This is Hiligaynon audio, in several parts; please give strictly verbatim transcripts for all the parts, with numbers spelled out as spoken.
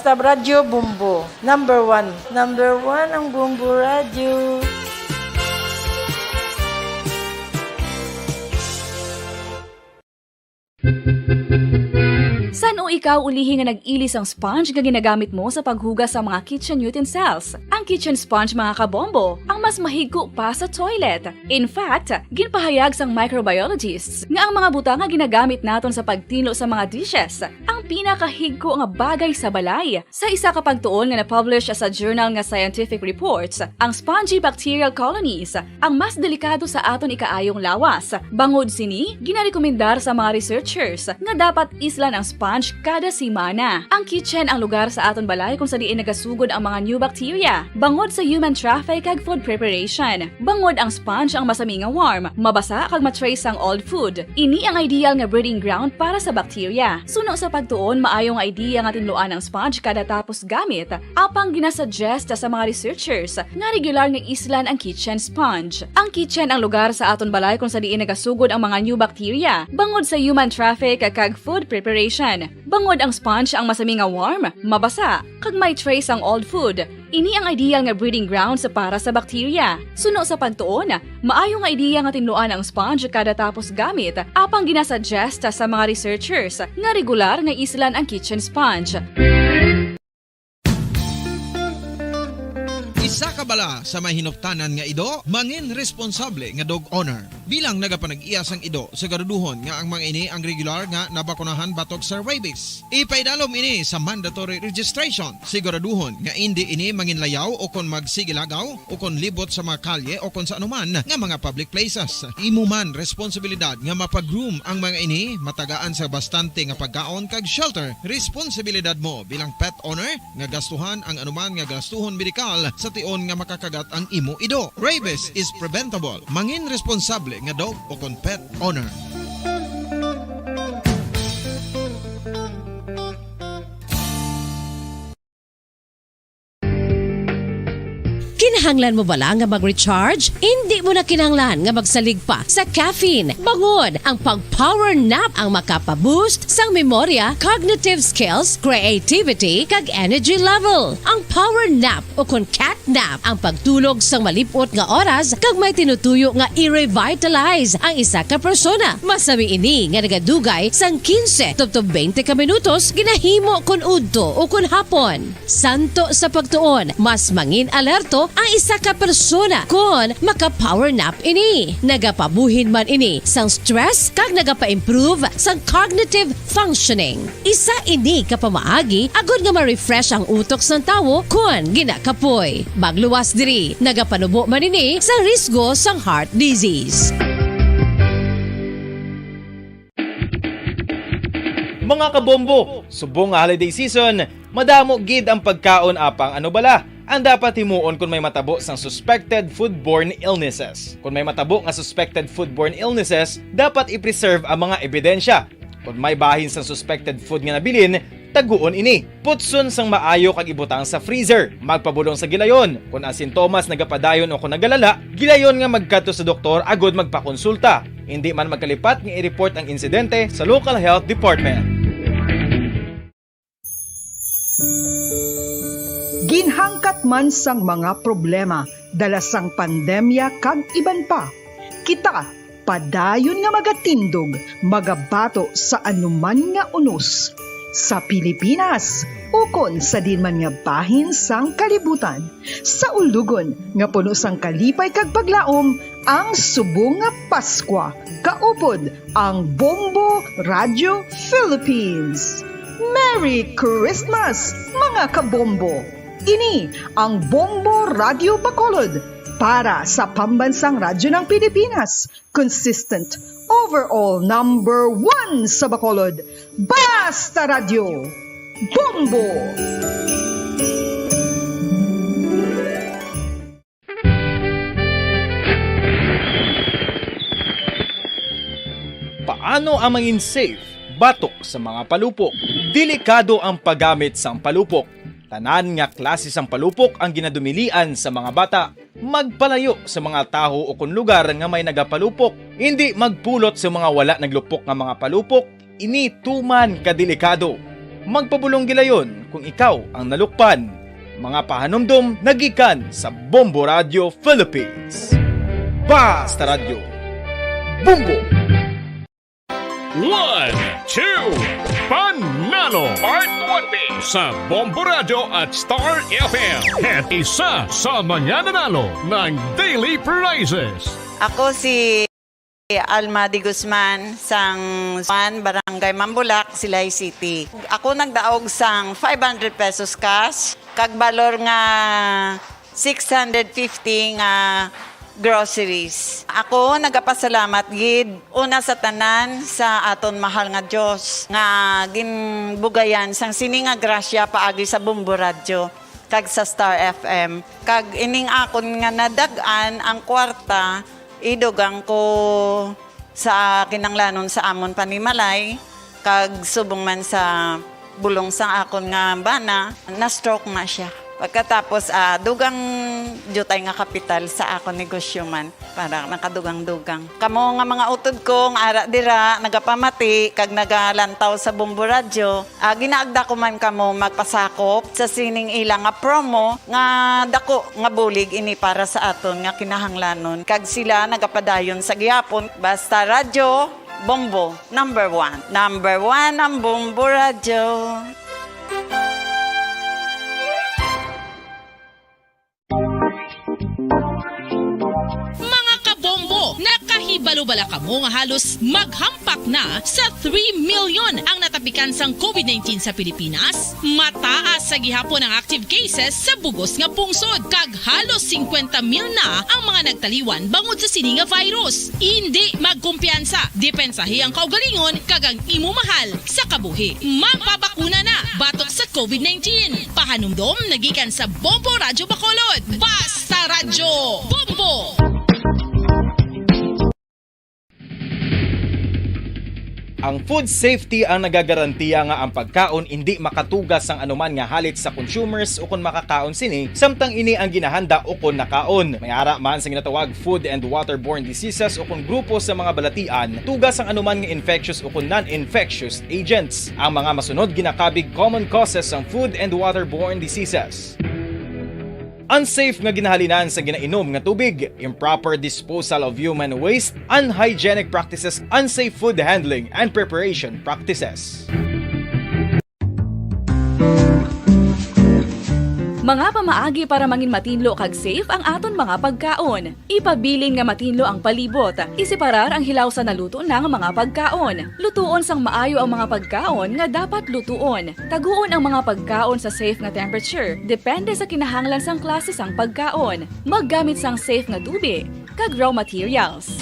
Sa Radyo Bombo, number one. Number one ang Bombo Radyo. San-o ikaw ulihi nga nag-ili sang sponge nga ginagamit mo sa paghugas sa mga kitchen utensils? Ang kitchen sponge, mga kabombo, ang mas mahigko pa sa toilet. In fact, ginpahayag sang microbiologists nga ang mga butang nga ginagamit naton sa pagtinlo sa mga dishes ang pinakahigko nga bagay sa balay. Sa isa ka pagtuon nga na-publish sa journal nga Scientific Reports, ang spongy bacterial colonies ang mas delikado sa aton ikaayong lawas. Bangod sini, ginarekomendar sa mga researchers nga dapat islan ang sponge kada semana. Ang kitchen ang lugar sa aton balay kung sa diin nagasugod ang mga new bacteria bangod sa human traffic kag food preparation. Bangod ang sponge ang masami nga warm, mabasa kag ma-trace sang old food. Ini ang ideal nga breeding ground para sa bacteria. Suno sa pagtuon, maayo nga idea nga tinluan ang sponge kada tapos gamit. Apang ginasuggest sa mga researchers nga regular nga islan ang kitchen sponge. Ang kitchen ang lugar sa aton balay kung sa diin nagasugod ang mga new bacteria bangod sa human traffic kag food preparation. Bangod ang sponge ang masami nga warm, mabasa, kag may trace ang old food. Ini ang ideal nga breeding grounds para sa bacteria. Suno sa pagtuon, maayo nga idea nga tinluan ang sponge kada tapos gamit, apang ginasuggest sa mga researchers nga regular nga islan ang kitchen sponge. Isa ka bala sa may hinuptanan nga ido, mangin responsable nga dog owner. Bilang nagapanag-iya sang ido, siguraduhon nga ang mga ini ang regular nga nabakunahan batok sa rabies. Ipaidalom ini sa mandatory registration. Siguraduhon nga indi ini manginlayaw o kon magsigilagaw o kon libot sa mga kalye o kon sa anuman nga mga public places. Imo man responsibilidad nga mapag-groom ang mga ini, matagaan sa bastante nga pagkaon kag shelter. Responsibilidad mo bilang pet owner nga gastuhan ang anuman nga gastuhon medikal sa tion nga makakagat ang imo ido. Rabies is preventable. Mangin responsable nga dog o kon pet owner. Kinahanglan mo bala nga mag-recharge? Indi mo na kinahanglan nga magsalig pa sa caffeine. Bangod ang pag-power nap ang makapa-boost sang memorya, cognitive skills, creativity, kag energy level. Ang power nap o kon cat nap ang pagtulog sang malip-ot nga oras kag may tinutuyo nga i-revitalize ang isa ka persona. Masami ini nga nagadugay sang quince tubtob twenty ka minutos ginahimo kon udto o kon hapon. Santo sa pagtuon, mas mangin-alerto ang isa ka persona kon maka-power nap ini. Nagapabuhin man ini sang stress kag nagapa-improve sang cognitive functioning. Isa ini ka pamaagi agod nga ma-refresh ang utok sang tawo kon ginakapoy. Magluwas diri, nagapanubo man ini sa risgo sang heart disease. Mga kabombo, subong nga holiday season, madamo gid ang pagkaon, apang ano bala ang dapat himuon kon may matabo sang suspected foodborne illnesses? Kon may matabo nga suspected foodborne illnesses, dapat i-preserve ang mga ebidensya. Kon may bahin sang suspected food nga nabilin, taguon ini. Putson sang maayo kag ibutang sa freezer. Magpabulong sa gilayon. Kon ang sintomas nagapadayon o kon nagalala, gilayon nga magkadto sa doktor agod magpakonsulta. Indi man magkalipat nga i-report ang insidente sa local health department. Ginhangkat man sang mga problema dala sang pandemya kag iban pa, kita padayon nga magatindog, magabato sa anuman nga unos sa Pilipinas ukon sa diin man nga bahin sang kalibutan, sa ulugon nga puno sang kalipay kag paglaom ang subong nga Paskwa. Kaupod ang Bombo Radio Philippines. Merry Christmas, mga kabombo! Ini ang Bombo Radio Bacolod para sa Pambansang Radyo ng Pilipinas. Consistent, overall number one sa Bacolod. Basta Radyo, Bombo! Paano ang mangin safe batok sa mga palupok? Delikado ang paggamit sang palupok. Tanan nga klase sang palupok ang ginadumilian sa mga bata. Magpalayo sa mga tawo o kon lugar nga may nagapalupok. Indi magpulot sa mga wala naglupok nga mga palupok. Ini tuman ka delikado. Magpabulong gilayon kung ikaw ang nalukpan. Mga pahanumdom nagikan sa Bombo Radio Philippines. Basta Radyo Bombo! One, two, Panalo Part one B sa Bombo Radio at Star F M. At isa sa mga nanalo ng daily prizes. Ako si Alma de Guzman, sang Juan, Barangay Mambulak, Silay City. Ako nagdaog sang five hundred pesos cash, kag balor nga six hundred fifty nga groceries. Ako nagapasalamat gid una sa tanan sa aton mahal nga Dios nga ginbugayan sang sini nga grasya paagi sa Bombo Radyo kag sa Star F M. Kag ining akon nga nadag-an ang kwarta, idugang ko sa kinanglanon sa amon panimalay, kag subong man sa bulong sang akon nga bana, na-stroke na sia. Pagkatapos, ah, dugang diutay nga kapital sa akon negosyo man, para nakadugang-dugang. Kamo nga mga utod ko nga ara dira, nagapamati kag nagalantaw sa Bombo Radyo, ah, ginaagda ko man kamo magpasakop sa sining ila nga promo nga dako nga bulig ini para sa aton nga kinahanglanon, kag sila nagapadayon sa gihapon. Basta Radyo Bombo, number one. Number one ang Bombo Radyo. Mga kabombo, nakahibalo bala kamo nga halos maghampak na sa three million ang natapikan sang covid nineteen sa Pilipinas? Mataas sa gihapon ang active cases sa bugos nga pungsod, kag halos singkwenta mil na ang mga nagtaliwan bangod sa sini nga virus. Indi magkumpiyansa, depensahi ang kaugalingon kag ang imo mahal sa kabuhi. Magpabakuna na batok sa covid nineteen. Pahanumdom nagikan sa Bombo Radyo Bacolod. Basta Radyo Bombo! Ang food safety ang nagagarantiya nga ang pagkaon indi makatuga sang anuman nga halit sa consumers ukon makakaon sini, samtang ini ang ginahanda ukon nakaon. May ara man sa ginatawag food and waterborne diseases ukon grupo sa mga balatian, tuga sang anuman nga infectious ukon non-infectious agents. Ang mga masunod ginakabig common causes sang food and waterborne diseases. Unsafe nga ginahalinan sa ginainom nga tubig, improper disposal of human waste, unhygienic practices, unsafe food handling and preparation practices. Mga pamaagi para mangin matinlo kag safe ang aton mga pagkaon. Ipabilin nga matinlo ang palibot. Iseparar ang hilaw sa naluto na nga mga pagkaon. Lutuon sang maayo ang mga pagkaon nga dapat lutuon. Taguon ang mga pagkaon sa safe nga temperature, depende sa kinahanglan sang klase sang pagkaon. Maggamit sang safe nga tubi kag raw materials.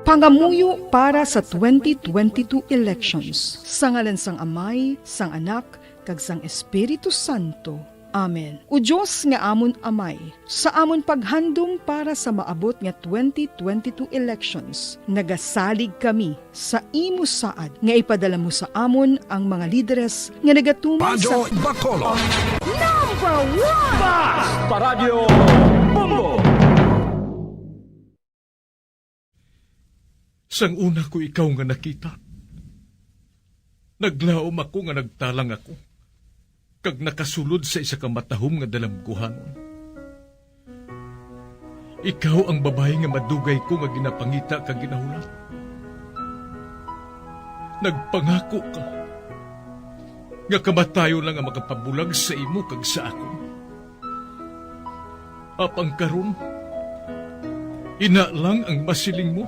Pangamuyo para sa twenty twenty-two elections. Sa ngalan sang Amay, sang Anak, kag sang Espiritu Santo. Amen. O Dios nga amon Amay, sa amon paghandom para sa maabot nga twenty twenty-two elections, nagasalig kami sa imo saad nga ipadala mo sa amon ang mga lideres nga nagatuman sa Radyo Bacolod. Number one! Basta Radyo Bombo! Sang una ko ikaw nga nakita, naglaom ako nga nagtalang ako, kag nakasulod sa isa ka matahom nga dalamguhanon. Ikaw ang babayi nga madugay ko nga ginapangita kag ginahulat. Nagpangako ka nga kamatayon lang ang makapabulag sa imo kag sa akon. Apang karon, ina lang ang masiling mo.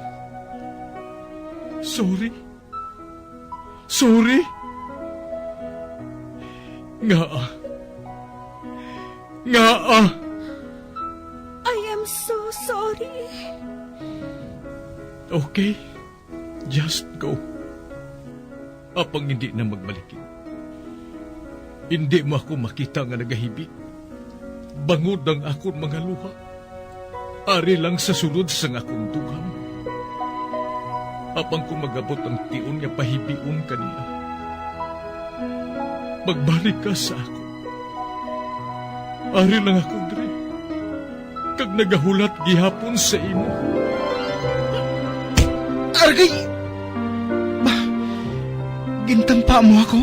Sorry. Sorry. Ngaa? Ngaa? I am so sorry. Okay. Just go. Apang hindi na magbalikin. Hindi mo ako makita nga nagahibik. Bangod ang akon mga luha. Ari lang sa sulod sang akon dughan. Apang kung mag-abot ang tion nga pahibion ka niya, magbalik ka sa akon. Ari lang ako diri, kag nagahulat gihapon sa imo. Argay! Ba, gintampa mo ako?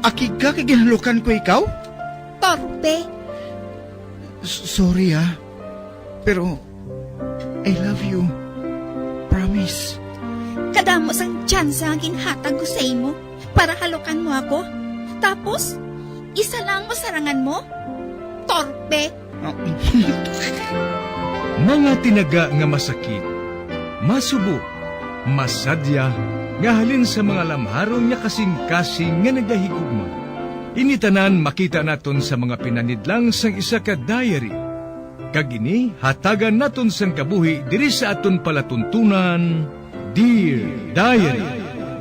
Akig ka kay ginhalukan ko ikaw? Torpe! S-, sorry, ah. Pero I love you. Promise. Kadamo sang tsansa nga ginhatag ko sa imo para halukan mo ako. Tapos, isa lang masarangan mo? Torpe! Mga tinaga nga masakit, masubo, masadya, nga halin sa mga lamharon nga kasing-kasing nga nagahigugma. Ini tanan makita naton sa mga pinanidlang sang isa ka diary. Kag ini hatagan naton sang kabuhi diri sa aton palatuntunan, Dear Diary.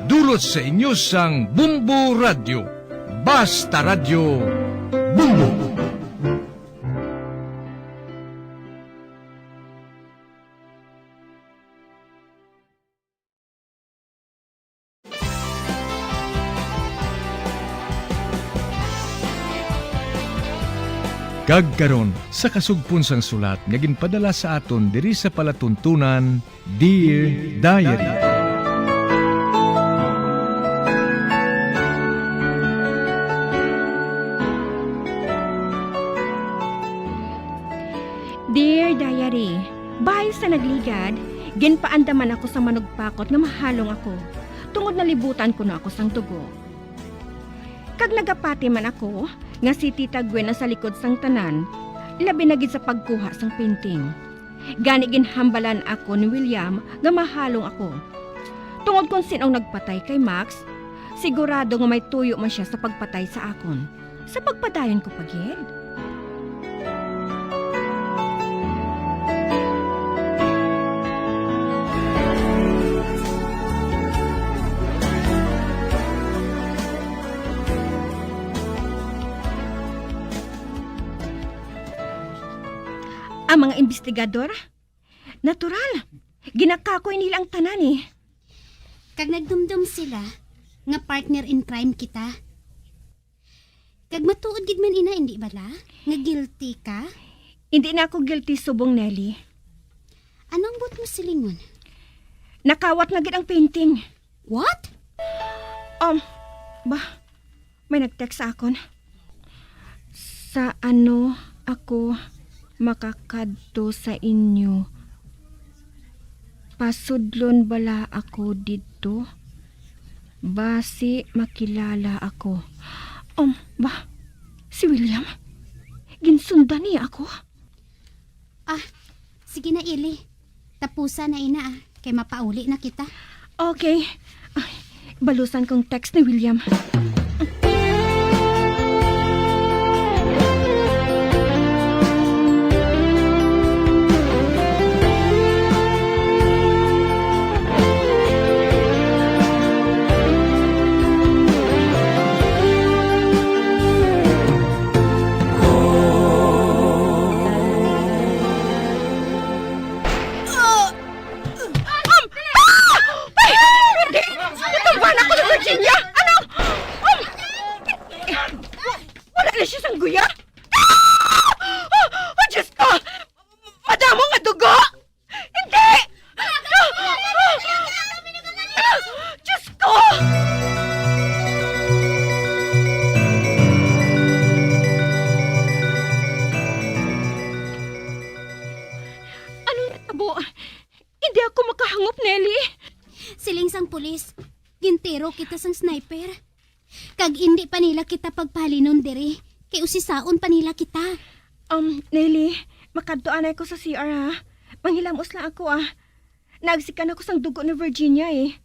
Dulot sa inyo sang Bombo Radyo. Basta Radyo, Bombo! Kag karon, sa kasugpon sang sulat nga ginpadala sa aton diri sa palatuntunan, Dear Diary. Dear Diary, bahin sa nagligad, ginpaandaman ako sang manugpakot nga mahalong ako, tungod nalibutan kuno ako sang dugo. Kag nagapati man ako nga si Tita Gwen ang sa likod sang tanan, labi na gid sa pagkuha sang painting. Gani ginhambalan ako ni William nga mahalong ako. Tungod kon sin-o ang nagpatay kay Max, sigurado nga may tuyo man sia sa pagpatay sa akon. Sa pagpadayon ko pa gid. Ang mga imbestigador, natural, ginakakoy nila ang tanan, eh. Kag nagdumdom sila nga partner in crime kita. Kag matuod gid man ina, indi bala, nga guilty ka? Indi na ako guilty subong, Nelly. Ano ang buot mo silingon? Nakawat na gid ang painting. What? Um, ba, may nag-text sa akon. Sa ano ako makakadto sa inyo? Pasudlon bala ako didto? Basi makilala ako. Um, ba? Si William? Ginsundan niya ako? Ah, sige na, Ili. Tapusa na ina, ah, kay mapauli na kita. Okay. Ay, balusan kong text ni William. Um, ah! Ay, hindi! Natumba na ako ni Virginia! Ano? Um, wala na siya sang guya? Ah! Oh, Diyos ko! Madamo nga dugo! Hindi! Diyos ko! Ano natabo? Hindi ako makahangop, Nelly. Siling sang pulis, gintiro kita sang sniper. Kag indi pa nila kita pagpahalinon diri, kay usisaon pa nila kita. Um, Nelly, makadto anay ko sa C R, ha? Manghilamos lang ako, ah. Naagsikan ako sang dugo ni Virginia, eh.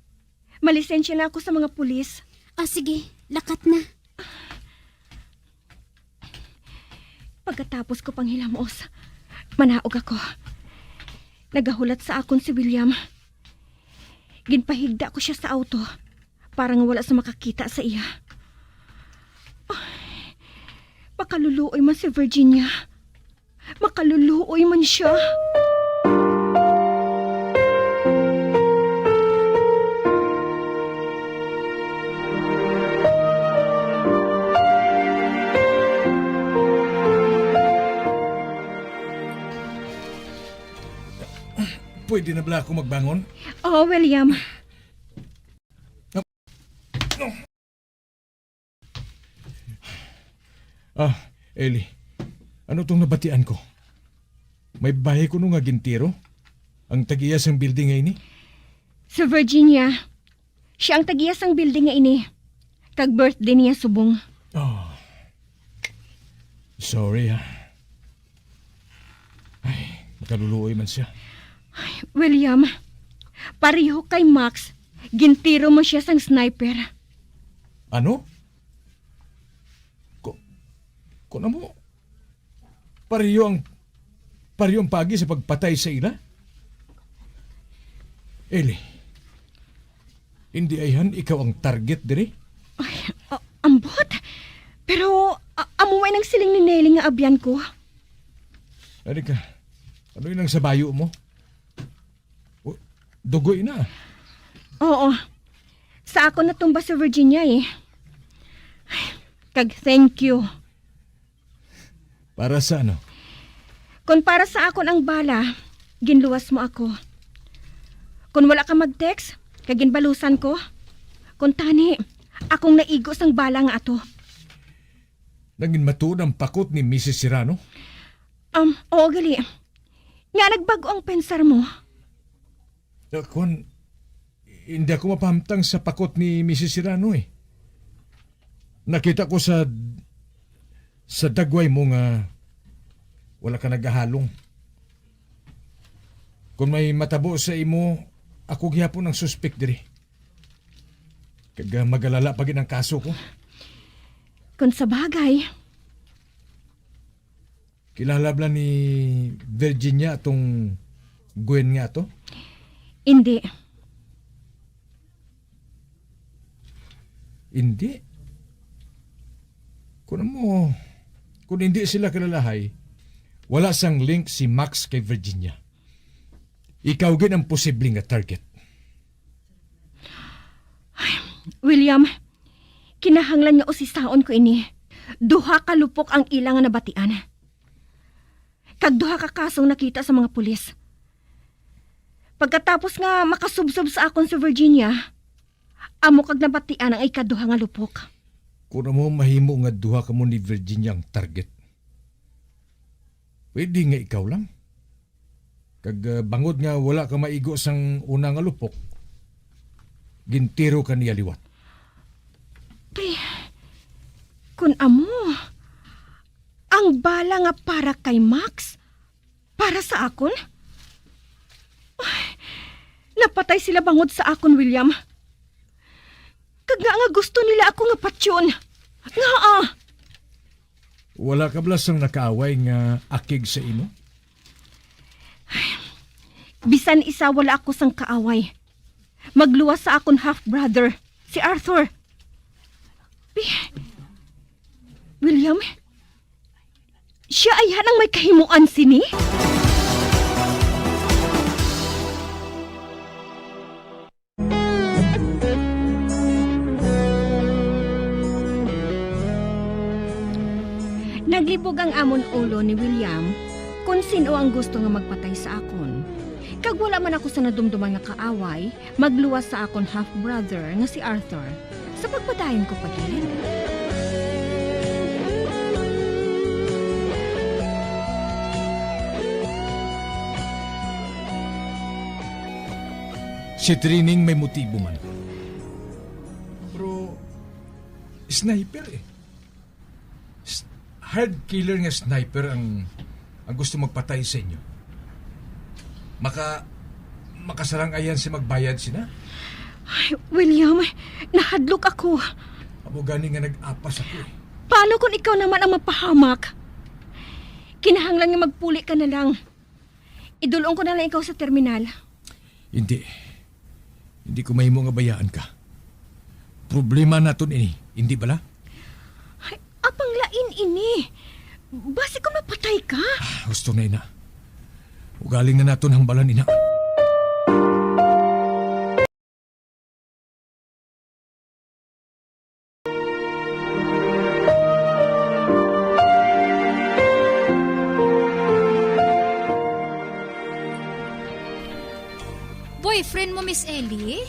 Malisensya na ako sa mga pulis. Ah, sige, lakat na. Pagkatapos ko panghilamos, manaog ako. Nagahulat sa akon si William. Ginpahigda ko sia sa auto para nga wala sa makakita sa iya. Ay, makaluluoy man si Virginia. Makaluluoy man sia. Pwede na bala ako magbangon? Oo, William. Ah, Ellie, ano tong nabatian ko? May babayi kuno nga gintiro ang tag-iya sang building nga ini? Si Virginia, siya ang tag-iya sang building nga ini. Kag birthday niya subong. Oh. Sorry, ha. Ay, makaluluoy man siya. Ay, William, pareho kay Max, gintiro mo siya sang sniper. Ano? Ko, ko na mo, pareho ang, pareho ang pagi sa pagpatay sa ila? Eli, hindi ayhan ikaw ang target diri? Ay, a-, ambot. Pero, a-, amo man ang siling ni Nelly nga abyan ko. Ano ka? Ano yun ang sabayo mo? O, dugoy na. Oo. Sa akon natumba si Virginia, eh. Kag thank you. Para sa ano? Kon para sa akon ang bala, ginluwas mo ako. Kon wala ka mag-text, kag ginbalusan ko. Kon tani, akong naigo sang bala nga ato. Nagin matuod ang pakot ni Missus Serrano? Um, oo, gali. Nga nagbag-o ang pensar mo? Ah, kwan, hindi ako mapahamtang sa pakot ni Missus Serrano, eh. Nakita ko sa, sa dagway mo nga wala ka nagahalong. Kung may matabo sa imo, ako gihapon ang suspek diri. Kag, ah, magalala pa gid ang kaso ko. Kung sa bagay. Kilala bala ni Virginia atong Gwen nga to? Hindi. Hindi? Kung mo, kung hindi sila kilalahay, wala sang link si Max kay Virginia. Ikaw gid ang posible nga target. Ay, William, kinahanglan nga usisaon ko ini. Duha ka lupok ang ila nga nabatian. Kag duha ka kasong nakita sa mga pulis. Pagkatapos nga makasubsob sa akon si Virginia, amo kag nabatian ang ikaduha nga lupok. Kung amo mahimo nga duha kamo ni Virginia ang target, pwede nga ikaw lang. Kag, ah, bangod nga wala ka maigo sang una nga lupok, gintiro ka niya liwat. Ti, kun amo, ang bala nga para kay Max, para sa akon? Ay, napatay sila bangod sa akon, William. Kag nga, nga gusto nila ako nga patyon. Ngaa? Wala ka bala sang nakaaway nga akig sa imo? Bisan isa wala ako sang kaaway. Magluwas sa akon half-brother, si Arthur. Pi-, William, siya ayhan ang may kahimuan sini? Naglibog ang amon ulo ni William kon sin-o ang gusto nga magpatay sa akon. Kag wala man ako sa nadumduman nga kaaway, magluwas sa akon half-brother nga si Arthur, sa pagpadayon ko pa gid. Si Trining may motibo man. Pero, sniper eh. S-, hired killer nga sniper ang, ang gusto magpatay sa inyo. Maka-, makasarang-ayan si magbayad sina? Ay, William, nahadlok ako. Amo gani nga nag-apas ako eh. Paano kung ikaw naman ang mapahamak? Kinahanglan nga magpuli ka na lang. Idul-ong ko na lang ikaw sa terminal. Hindi. Hindi ko mahimo nga bayaan ka. Problema naton ini, hindi bala? Ay, apang lain ini. Basi kung mapatay ka. Ah, gusto na ina. Ugaling na naton hambal-an ina. Friend mo, Miss Ellie?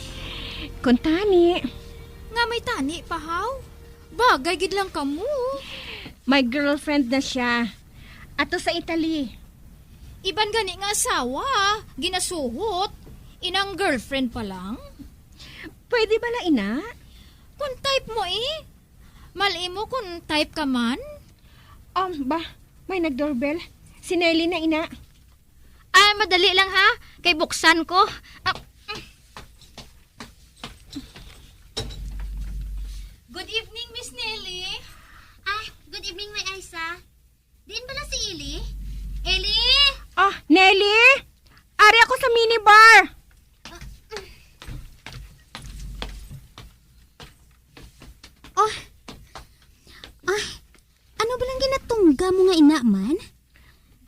Kuntani. Nga may tani pa, haw? Bagay gid lang kamo. My girlfriend na siya. Ato sa Italy. Iban gani nga asawa, ginasuhot. Inang girlfriend pa lang. Pwede bala ina? Kung type mo eh. Mal-imo kung type ka man. Um, ba, may nag-doorbell. Si Nelly na ina. Ah, madali lang ha, kay buksan ko. Ah. Good evening, Miss Nelly. Ah, good evening, May Aisa. Diin bala si Eli? Eli? Ah, Nelly? Ari ako sa minibar. Oh. Ah, ano ba lang ginatungga mo nga ina man?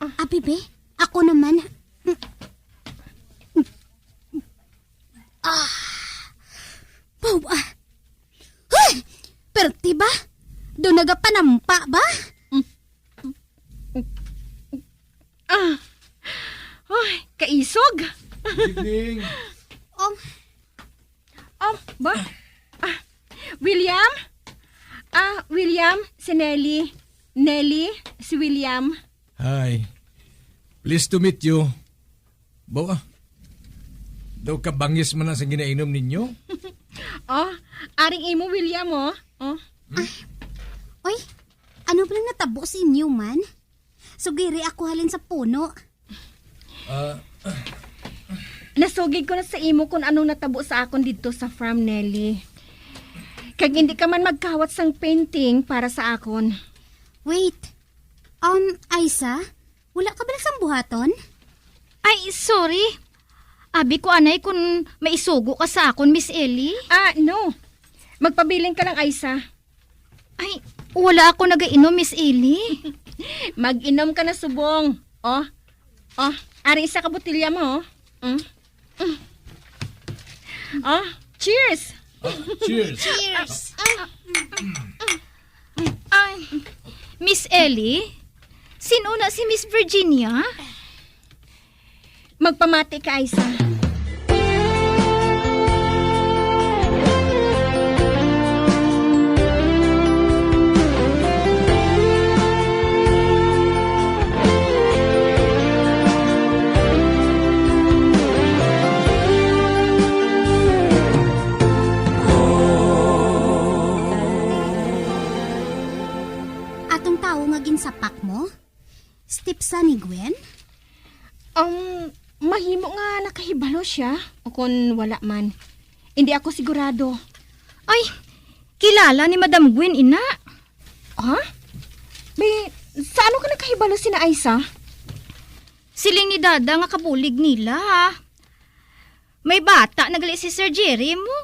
Ah. Abi, be, ako naman. Ah. Wow, ah. Huh! Perti ba? Do nagapanampa ba? Ah. Ay, kaisog. Good evening. Um, Um, ba? Ah, William? Ah, William, si Nelly. Nelly, si William. Hi. Pleased to meet you. Bawa. Daw kabangis man na sa ginainom ninyo. Oh, aring imo, William, oh. Oh. Oy, ano ba lang natabo sa inyo man? Sugiri ako halin sa puno. Ah. Nasugid ko na sa imo kung anong natabo sa akon didto sa farm, Nelly. Kag hindi ka man magkawat sang painting para sa akon. Wait. Um, Aisa, wala ka bala sang buhaton? Ay, sorry. Abi ko anay kung maisugo ka sa akon, Miss Ellie. Ah, no. Magpabilin ka lang, Aisa. Ay, wala ako nagainom, Miss Ellie. Mag-inom ka na subong. Oh. Oh, ari isa ka botelya mo, oh. Mm. Mm. Oh, cheers. Ah, cheers. Cheers. Ay, Miss Ellie, sino na si Miss Virginia? Magpamati ka, Aisa. Atong tawo nga ginsapak mo? Stepson ni Gwen? Um, mahimo nga nakahibalo siya, o kon wala man. Hindi ako sigurado. Ay, kilala ni Madam Gwen, ina. Ha? May, sa ano ka nakahibalo sina Aisa? Siling ni Dada nga kabulig nila. May bata na gali si Sir Jerry mo.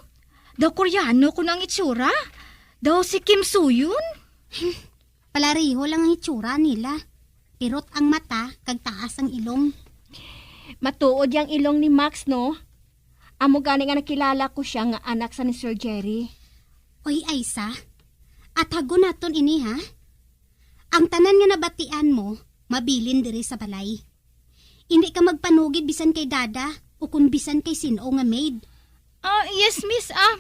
Daw Koreano kuno ang itsura. Daw si Kim Soo-hyun. Palareho lang ang itsura nila. Pirot ang mata kag taas ang ilong. Matuod yang ilong ni Max, no? Amo gani nga nakilala ko siya nga anak sa ni Sir Jerry. Oy, Aisa, athagon naton ini, ha? Ang tanan nga nabatian mo, mabilin diri sa balay. Indi ka magpanugid bisan kay Dada o kon bisan kay sin-o nga maid. Ah, yes, miss, ah.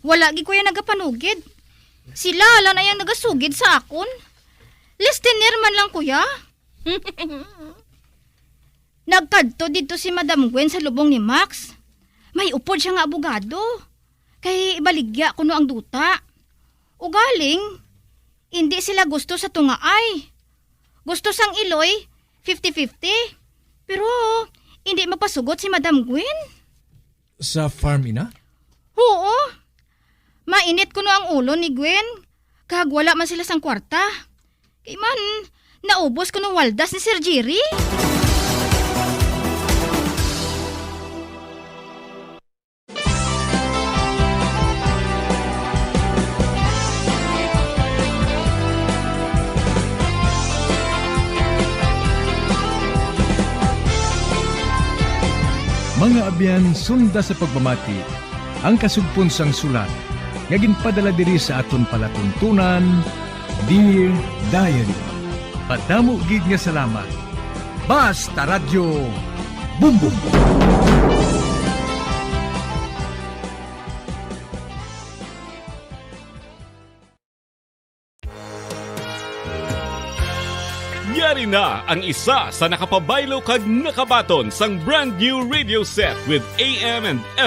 Wala gid ko ya nagapanugid. Sila lang na yang nagasugid sa akon. Listener man lang ko ya. Nagkadto didto si Madam Gwen sa lubong ni Max. May upod siya nga abogado. Kay ibaligya kuno ang duta. Ugaling, indi sila gusto sa tungaay. Gusto sang iloy, fifty fifty. Pero, indi mapasugot si Madam Gwen. Sa farm, ina? Oo. Mainit kuno ang ulo ni Gwen, kag wala man sila sang kwarta. Kay man, naubos kuno waldas ni Sir Jerry. Mga abyan, sunda sa pagpamati ang kasugpon sang sulat nga ginpadala diri sa aton palatuntunan, Dear Diary. Madamo gid nga salamat. Basta Radyo Bumbong. Ari na ang isa sa nakapabaylo kag nakabaton sang brand new radio set with A M and